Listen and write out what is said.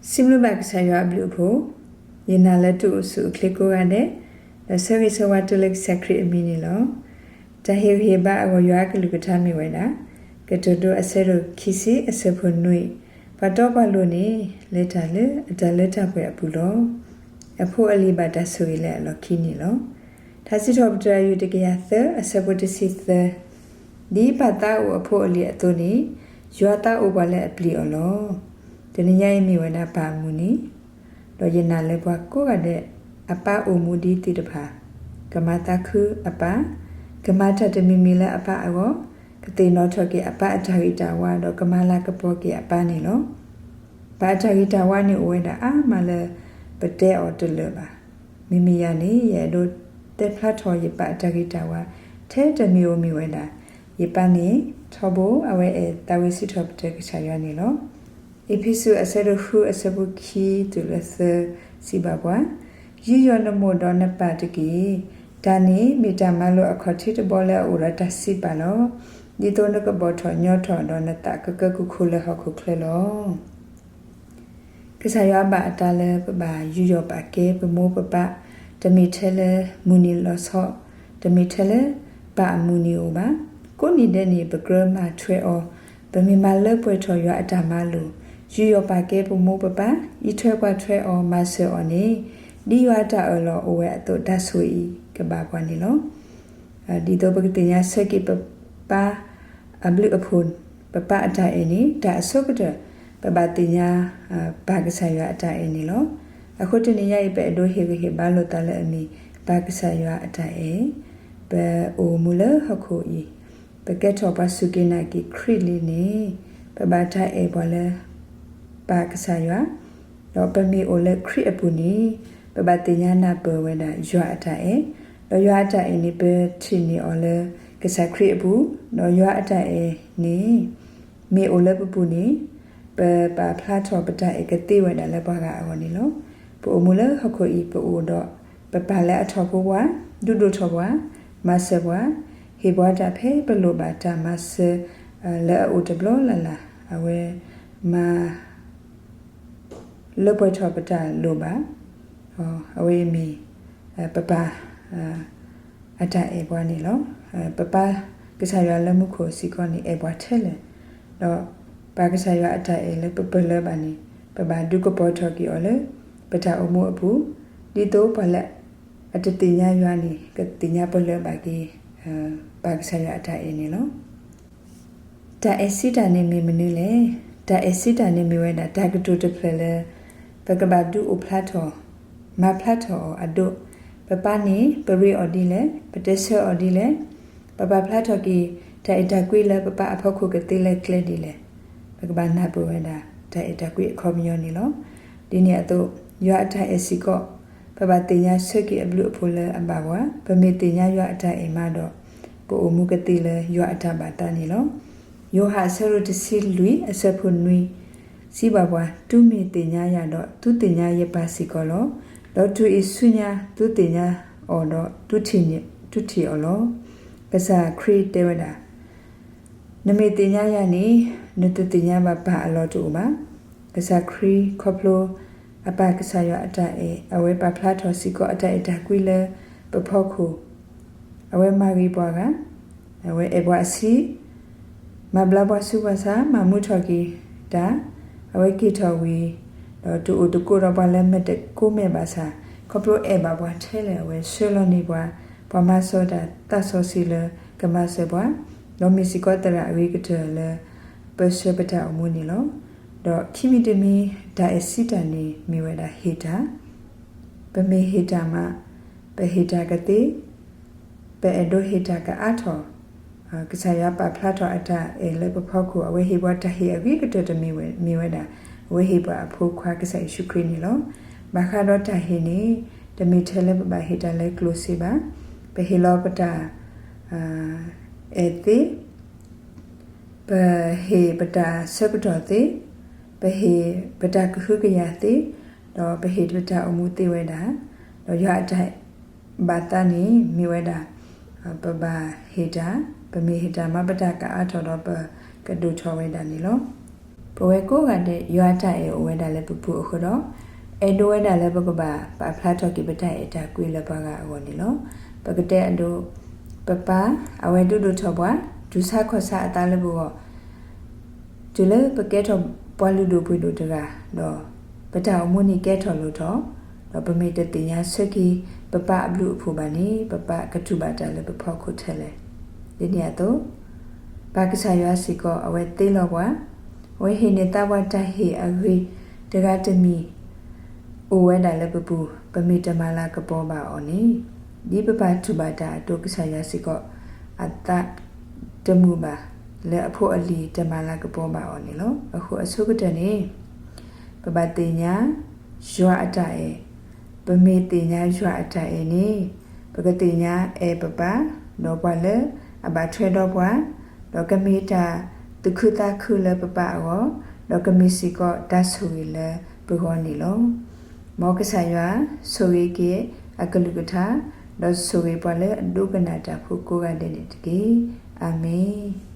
စံးဘျုးဘၣ်ကစၢ်ယွၤအဘျုးအဖှိၣ်, ယနာ်လၢတအိၣ်ဆူၣ်အိၣ်ချ့ကိးဂၤဒဲး, ဒီးဆၢဂ့ၤဆၢဝါတုၤလၢကစၢ်ခရံာ်အမံၤန့ၣ်လီၤ. တၢ်ဟ့ၣ်ဂံၢ်ဟ့ၣ်ဘါအဂီၢ်ယွၤအကလုၢ်ကထါမ့ၢ်ဝဲဒၣ်, ကတိၤဒိအဆၢဒိၣ်ခံဆံအဆၢဖိနွံ, ပှၤတီပှၤလိၤန့ၣ် လဲၤတၢ်လၢအတၢ်လၢတၢ်ပှဲၤအပူၤလီၤ. အဖိအလံၤဘၣ်တၢ်ဆိၣ်ဂ့ၤလၢအလီၢ်ခံန့ၣ်လီၤ. ထါစံးထီၣ်ပတြၢၤ အယူၢ်တကယၤသၢ အဆၢဖိတဆံသၢ, ဒ်ပၢ်သးအိၣ်အဖိအလံၤအသိးန့ၣ်, ယွၤသးအိၣ်ပှၤလၢအပျံၤအီၤလီၤ. တနံၤညါအံၤမ့ၢ်ဝဲဒၣ်ပၢ်အမုၢ်နံၤ, ဒီးယနာ်လၢပှၤကိးဂၤဒဲး အပၢ်အိၣ်မူဒ်သ့ၣ်တဖၣ်, ကမၤသးခုအပၢ်, ကမၤတၢ်တမံၤမံၤလၢအပၢ်အဂီၢ်, ကသ့ၣ်နီၣ်ထီၣ်က့ၤအပၢ်အတၢ်ဂ့ၤတၢ်ဝါ ဒီးကမၤလၤကပီၤက့ၤအပၢ်န့ၣ်လီၤ. ပၢ်အတၢ်ဂ့ၤတၢ်ဝါန့ၣ်အိၣ်ဝဲဒၣ်အါမးလၢပတဲအီၤတလၢာ်ဘၣ်. မ့မ့ၢ်ယၤန့ၣ် ယအဲၣ်ဒိးတဲဖျါထီၣ်ယပၢ်အတၢ်ဂ့ၤတၢ်ဝါ ထဲတမံၤဧိၤမ့ၢ်ဝဲဒၣ်, ယပၢ်န့ၣ် ထီဘိအဝဲအဲၣ်သးဝံၣ်စံးထီၣ်ပတြၢၤကစၢ်ယွၤန့ၣ်လီၤ. အ့းဖ့းစူးအဆၢဒိၣ်ဃုအဆၢဖိခံတုၤလၢသၢ စံးဘၣ်ပှၤ, ယူးယီၣ်နမိၢ်ဒီးနပၢ်တက့ၢ်. တၢ်န့ၣ်မ့ၢ်တၢ်မၤလိာ်အခီၣ်ထံးတဘီလၢအအိၣ်ဒီးတၢ်စံးပာ်လီၤ. ဒ်သိးနကဘီၣ်ထီၣ်ညီထီၣ်ဒီးနသးကကၢကခိၣ်လၢဟီၣ်ခိၣ်ချၢလီၤ. ကစၢ်ယွၤဘၣ်အတၢ်လၢပဘၣ်ယူးယီၣ်ပာ်ကဲပမိၢ်ပပၢ်, တမ့ၢ်ထဲလၢမုၢ်နံၤလီၤဆီ, တမ့ၢ်ထဲလၢပၢ်အမုၢ်နံၤဧိၤဘၣ်. ကိးနံၤဒဲးန့ၣ် ပကြၢးမၤထွဲအီၤ, ပမ့ၢ်မၤလၢပှဲၤထီၣ်ယွၤအတၢ်မၤလိာ်, ယူးယီၣ်ပာ်ကဲပမိၢ်ပပၢ်, အံးထွဲကွၢ်ထွဲအီၤ, မၤစၢၤအီၤန့ၣ်, ဒ်ယွၤအတၢ်အၢၣ်လီၤအိၣ်ဝဲအသိး တၢ်ဆိၣ်အံၤကဘၣ်ပှၤန့ၣ်လီၤ. ဒ်သိးပကသ့ၣ်ညါဆၢက့ၤပပၢ်အဘျုးအဖှိၣ်, ပပၢ်အတၢ်အဲၣ်န့ၣ် တၢ်အဆိကတၢၢ် ပဘၣ်သ့ၣ်ညါ ပၢ်ကစၢ်ယွၤအတၢ်အဲၣ်န့ၣ်လီၤ. အဃိတနံၤညါအံၤ ပအဲၣ်ဒိးဟ့ၣ်ဂံၢ်ဟ့ၣ်ဘါလိာ်သးလၢအမ့ၢ် ပၢ်ကစၢ်ယွၤအတၢ်အဲၣ်, ပအိၣ်မူလၢဟီၣ်ခိၣ်အံၤ, ပကဲထီၣ်ပှၤစူၢ်က့ၤနာ်က့ၤခရံာ်လံန့ၣ်, ပဘၣ်တၢ်အဲၣ်ပှၤလၢ ပၢ်ကစၢ်ယွၤ, ဒီးပမ့ၢ်အိၣ်လၢခရံာ်အပူၤန့ၣ်, ပဘၣ်သ့ၣ်ညါနၢ်ပၢၢ်ဝဲဒၣ်ယွၤအတၢ်အဲၣ်, ဒီးယွၤအတၢ်အဲၣ်န့ၣ် ပထံၣ်န့ၢ်အီၤလၢကစၢ်ခရံာ်အပူၤ, ဒီးယွၤအတၢ်အဲၣ်န့ၣ် မ့ၢ်အိၣ်လၢပပူၤန့ၣ်, ပပာ်ဖျါထီၣ်ပတၢ်အဲၣ်ကသ့ဝဲဒၣ်လၢပှၤဂၤအဂီၢ်န့ၣ်လီၤ. ပအိၣ်မူလၢဟီၣ်ခိၣ်အံၤ ပအိၣ်ဒီးပပၢ်လၢအထီၣ်ဖိပှၤ, ဒုးဒိၣ်ထီၣ်ပှၤ, မၤစၢၤပှၤ, ဟ့ၣ်ပှၤတၢ်ဖဲပလိၣ်ဘၣ်တၢ်မၤစၢၤ လၢအအိၣ်တဘျီလၢ်လၢ်, အဝဲမၤ လၢပှဲၤထီၣ်ပတၢ်လိၣ်ဘၣ်, အဝဲအံၤမ့ၢ် ပပၢ် အတၢ်အဲၣ်ပှၤန့ၣ်လီၤ. ပပၢ်ကစၢ်ယွၤလၢမူခိၣ်စ့ၢ်ကီးန့ၣ် အဲၣ်ပှၤထဲလဲၣ်, ဒီးပၢ်ကစၢ်ယွၤအတၢ်အဲၣ်လၢပပၢၢ်လၢၤဘၣ်န့ၣ် ပဘၣ်ဒုးကပီၤထီၣ်က့ၤအီၤလၢ ပတၢ်အိၣ်မူအပူၤ, ဒ်သိးပှၤလၢအတသ့ၣ်ညါယွၤန့ၣ် ကသ့ၣ်ညါပၢၢ်လၢၤဘၣ်က့ၤ ပၢ်ကစၢ်ယွၤအတၢ်အဲၣ်န့ၣ်လီၤ. တၢ်အဲၣ်စံးတၢ်န့ၣ်မ့ၢ်မနုၤလဲၣ်. တၢ်အဲၣ်စံးတၢ်န့ၣ်မ့ၢ်ဝဲဒၣ် တၢ်ကတိၤတဖျၢၣ်လၢ ပကဘၣ်ဒုးအိၣ်ဖျါထီၣ် မၤဖျါထီၣ်အီၤအဒိၣ်, ပပၢ်န့ၣ် ပရ့အီၤဒ်လဲၣ်, ပတဲဆၢအီၤဒ်လဲၣ်, ပပာ်ဖျါထီၣ်က့ၤ တၢ်အဲၣ်တၢ်ကွံလၢပပၢ်အဖီခိၣ်ကသ့လၢကျဲဒ်လဲၣ်, ပကဘၣ်နၢ်ပၢၢ်ဝဲဒၣ် တၢ်အဲၣ်တၢ်ကွံအခီပညီန့ၣ်လီၤ. ဒ်န့ၣ်အသိး ယွၤအတၢ်အဲၣ်စ့ၢ်ကီး ပဘၣ်သ့ၣ်ညါဆၢက့ၤအဘျုးအဖှိၣ်လၢအဘၣ်ပှၤ, ပမ့ၢ်သ့ၣ်ညါယွၤအတၢ်အဲၣ်မးဒီး ပအိၣ်မူကသ့လၢယွၤအတၢ်ဘၣ်သးန့ၣ်လီၤ. ယိၤဟၣ်အဆၢဒိၣ်တဆံလွံၢ်အဆၢဖိနွံ စံးဘၣ်ပှၤ, သုမ့ၢ်သ့ၣ်ညါယၤဒီး သုသ့ၣ်ညါယပၢ်စ့ၢ်ကီးလီၤ. ဒီးတုၤအံၤဆူညါ သုသ့ၣ်ညါအီၤဒီး သုထံၣ်အီၤလီၤ. ကစၢ်ခရံာ်တဲဝဲဒၣ် နမ့ၢ်သ့ၣ်ညါယၤန့ၣ် နတသ့ၣ်ညါဘၣ်ပၢ်အလီၢ်တအိၣ်ဘၣ်. ကစၢ်ခရံာ်ခီဖျိ အပၢ်ကစၢ်ယွၤအတၢ်အဲၣ် အဝဲပာ်ဖျါထီၣ်စ့ၢ်ကီးအတၢ်အဲၣ်တၢ်ကွံလၢပဖီခိၣ်, အဝဲမၤဂ့ၤပှၤဂၤ, အဝဲအဲၣ်ပှၤအဆံး, မၤဘျါပှၤဆူးပှၤဆါ, မၤမူထီၣ်က့ၤတၢ်, အဝဲက့ၤထီၣ်ဝံၤ, ဒီးတအိၣ်တကိးဒီးပှၤလၢမဲာ်တကိးမဲာ်ဘၣ်ဆၣ်, ခီဖျိအဲၣ်ဘၣ်ပှၤထဲလဲၣ် အဝဲဆှၢလီၤန့ၢ်ပှၤ ပှၤမၤစၢၤတၢ်သးစီဆှံလၢကမၤစၢၤပှၤ, ဒီးမ့ၢ်စ့ၢ်ကီးသရၣ်အဂ့ၤကတၢၢ်လၢ ပဆှၢပတၢ်အိၣ်မူန့ၣ်လီၤ. ဒီးခံမံၤတမံၤ တၢ်အဲၣ်စံးတၢ်န့ၣ်မ့ၢ်ဝဲဒၣ်ဟ့ၣ်တၢ်, ပမ့ၢ်ဟ့ၣ်တၢ်မး, ပဟ့ၣ်တၢ်ကသ့, ပအဲၣ်ဒိးဟ့ၣ်တၢ်ကအါထီၣ်, ကစၢ်ယွၤပာ်ဖျါထီၣ်အတၢ်အဲၣ်လၢပဖီခိၣ် အဝဲဟ့ၣ်ပှၤတၢ်ဟ့ၣ်အဂ့ၤကတၢၢ်တမံၤမ့ၢ်ဝဲဒၣ် အဝဲဟ့ၣ်ပှၤအဖိခွါကစၢ်ယ့ၣ်ၡူးခရံာ်န့ၣ်လီၤ. ဘၣ်ဃးဒီးတၢ်ဟ့ၣ်န့ၣ် တမ့ၢ်ထဲလၢပဘၣ်ဟ့ၣ်တၢ်လၢကျိၣ်စ့ဘၣ်. ပဟ့ၣ်လီၤပတၢ် အဲၣ်သ့, ပဟ့ၣ်ပတၢ်ဆၢကတီၢ်သ့, ပဟ့ၣ်ပတၢ်ကဟုကယာ်သ့, ဒီးပဟ့ၣ်ပတၢ်အိၣ်မူသ့ဝဲဒၣ်, ဒီးယွၤအတၢ်ဘၣ်သးန့ၣ်မ့ၢ်ဝဲဒၣ် ပဘၣ်ဟ့ၣ်တၢ်, ပမ့ၢ်ဟ့ၣ်တၢ်မး ပတၢ်ကအါထီၣ်ဒီးပကဒိၣ်ထီၣ်ဝဲဒၣ်န့ၣ်လီၤ. ပဝဲကိးဂၤဒဲး ယွၤအတၢ်အဲၣ်အိၣ်ဝဲဒၣ်လၢပပူၤအဃိဒီး, အဲၣ်ဒိးဝဲဒၣ်လၢပကဘၣ်ပာ်ဖျါထီၣ်က့ၤပတၢ်အဲၣ်တၢ်ကွံလၢပှၤဂၤအဂီၢ်န့ၣ်လီၤ. ပကတဲအဒိ, ပပၢ် အဝဲဒုးဒိၣ်ထီၣ်ပှၤ, တူၢ်ဆါခီၣ်ဆါအသးလၢပဂီၢ် တုၤလၢပကဲထီၣ်ပှၤလုၢ်ဒိၣ်ပှ့ၤဒိၣ်တဂၤ, ဒီးပတၢ်အိၣ်မူန့ၣ်ကဲထီၣ်လိၣ်ထီၣ်, ဒီးပမ့ၢ်တသ့ၣ်ညါဆၢက့ၤ ပပၢ်အဘျုးအဖှိၣ်ဘၣ်န့ၣ်, ပပၢ်ကတူၢ်ဘၣ်တၢ်လၢပဖီခိၣ်ထဲလဲၣ်. ဒ်န့ၣ်အသိး, ပၢ်ကစၢ်ယွၤစ့ၢ်ကီး အဝဲသ့လီၤပှၤ, အဝဲဟ့ၣ်န့ၢ်သါပှၤတၢ်ဟ့ၣ်အဂ့ၤတဂၤတမံၤ အိၣ်ဝဲဒၣ်လၢပပူၤ, ပမ့ၢ်တမၤလၤကပီၤဘၣ်အီၤန့ၣ်, ဒ်ပပၢ်တူၢ်ဘၣ်တၢ်အသိး ကစၢ်ယွၤစ့ၢ်ကီး အသးတမုာ်ဘၣ်, လၢအဖိအလံၤတမၤလၤကပီၤဘၣ်အီၤန့ၣ်လီၤ. အဃိအဆိကတၢၢ်န့ၣ်, ပဘၣ်သ့ၣ်ညါ ယွၤအတၢ်အဲၣ်, ပမ့ၢ်သ့ၣ်ညါယွၤအတၢ်အဲၣ်န့ၣ်, ပကသ့ၣ်ညါအဲၣ်ပပၢ်, ဒီးပှၤလၢအဘၣ်ထွဲဒီးပှၤ, ဒီးကမ့ၢ်တၢ်သူၣ်ခုသးခုလၢပပၢ်အဂီၢ်, ဒီးကမ့ၢ်စ့ၢ်ကီးတၢ်ဆိၣ်ဂ့ၤလၢပဂီၢ်န့ၣ်လီၤ. မ်ကစၢ်ယွၤဆိၣ်ဂ့ၤက့ၤအကလုၢ်ကထါ, ဒီးဆိၣ်ဂ့ၤပှၤလၢအဒိကနၣ်တၢ်ဖိကိးဂၤဒဲးန့ၣ်တက့ၢ်. အၤမ့ၣ်.